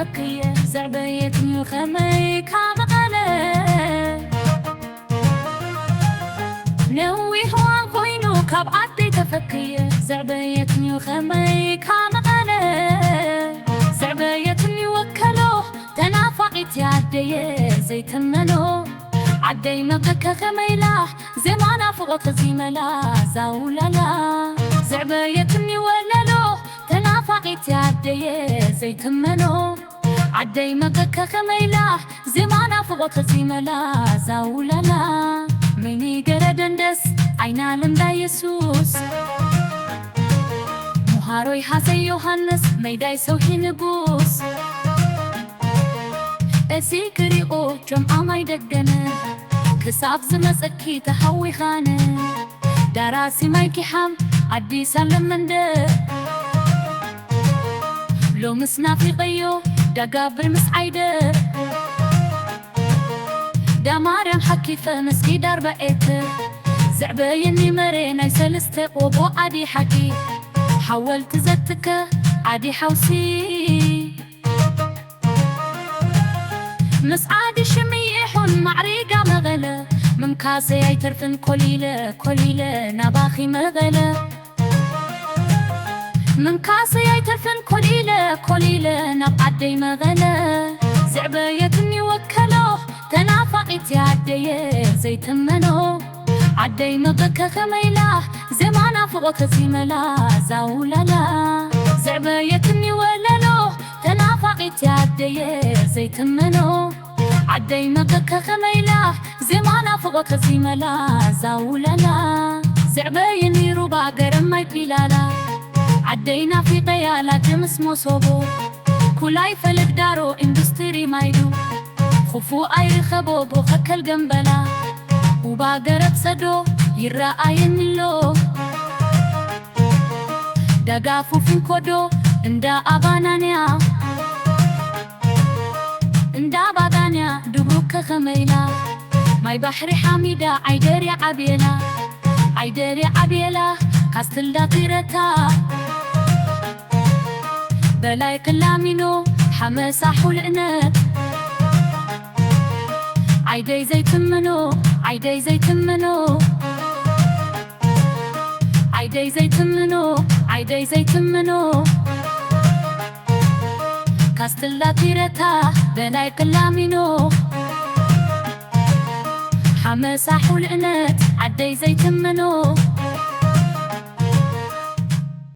ተፈክየ ዘዕበየትንዩ ከመይ ካብ መቐለ። ነዊሕ እዋን ኮይኑ ካብ ዓደይ ተፈክየ ዘዕበየትንዩ ከመይ ካብ መቐለ። ዘዕበየትንዩ ወከሎ ተናፋቒት ኣደየ ዘይትመኖ። ዓደይ መቐከ ከመይላ ዜማ ናፍቖት ዚመላ ዛውላላ። ዘዕበየትኒ ወለሎ ተናፋቒት ኣደየ ዘይትመኖ። ዓደይ መቐከ ከመይላ ዜማ ናፍቖት ዚመላ ዛውላላ። ሚኒ ገረደንደስ ዓይና ለምዳ የሱስ። ሙሃሮይ ሃሰይ ዮሃንስ መይዳይ ሰውሒ ንጉስ። እዚ ክሪኦ ጆምዓ ማይ ደገነ ክሳብ ዝመጸኪ ተሃዊኻነ። ዳራሲ ማይ ኪሓም ኣዲስ ኣለም መንደር። ሎምስ ናፊቐዮ ዳጋብር ምስ ዓይደ። ዳማርያም ሓኪፈ መስጊድ ኣርባኤተ። ዘዕበየኒ መሬ ናይ ሰለስተ ቆቦ ዓዲ ሓቂ። ሓወልቲ ዘትከ ዓዲ ሓውሲ። ምስ ዓዲ ሽምይሑን ማዕሪጋ መቐለ። ምንካሰይ ኣይተርፍን ኮሊለ ኮሊለ ናባኺ መቐለ። ምንካሰይ ኣይተርፍን ኮሊለ ኮሊለ ናብ ዓደይ መቐለ። ዘዕበየትኒ ወከሎ ተናፋቒት ኣደየ ዘይትመኖ። ዓደይ መቐከ ከመይላ ዜማ ናፍቖት ዚመላ ዛውላላ። ዘዕበየትኒ ወለሎ ተናፋቒት ኣደየ ዘይትመኖ። ዓደይ መቐከ ከመይላ ዜማ ናፍቖት ዚመላ ዛውላላ። ዘዕበየኒ ሩባ ገረም ማይ ፒላላ። ዓደይ ናፊቐያ ላጀ ምስ መሶቦ። ኩላይ ፈለግ ዳሮ ኢንዱስትሪ ማይዱ። ኹፉ ኣይርኸቦ ቦኸከል ገምበላ። ኡባ ገረብ ሰዶ ይረኣየኒ ኣሎ። ደጋፉ ፊንኮዶ እንዳ ኣባናንያ። እንዳ ባጋንያ ድቡከ ከመይላ። ማይ ባሕሪ ሓሚዳ ዓይደር ዓብየላ። ዓይደር ዓብየላ ካስትል ዳቲረታ። በላይ ክላሚኖ ሓመሳ ሑልእነት። ዓይደይ ዘይትምኖ፣ ዓይደይ ዘይትምኖ። ዓይደይ ዘይትምኖ፣ ዓይደይ ዘይትምኖ። ካስትላ ቲረታ በላይ ክላሚኖ። ሓመሳ ሑልእነት ዓደይ ዘይትምኖ።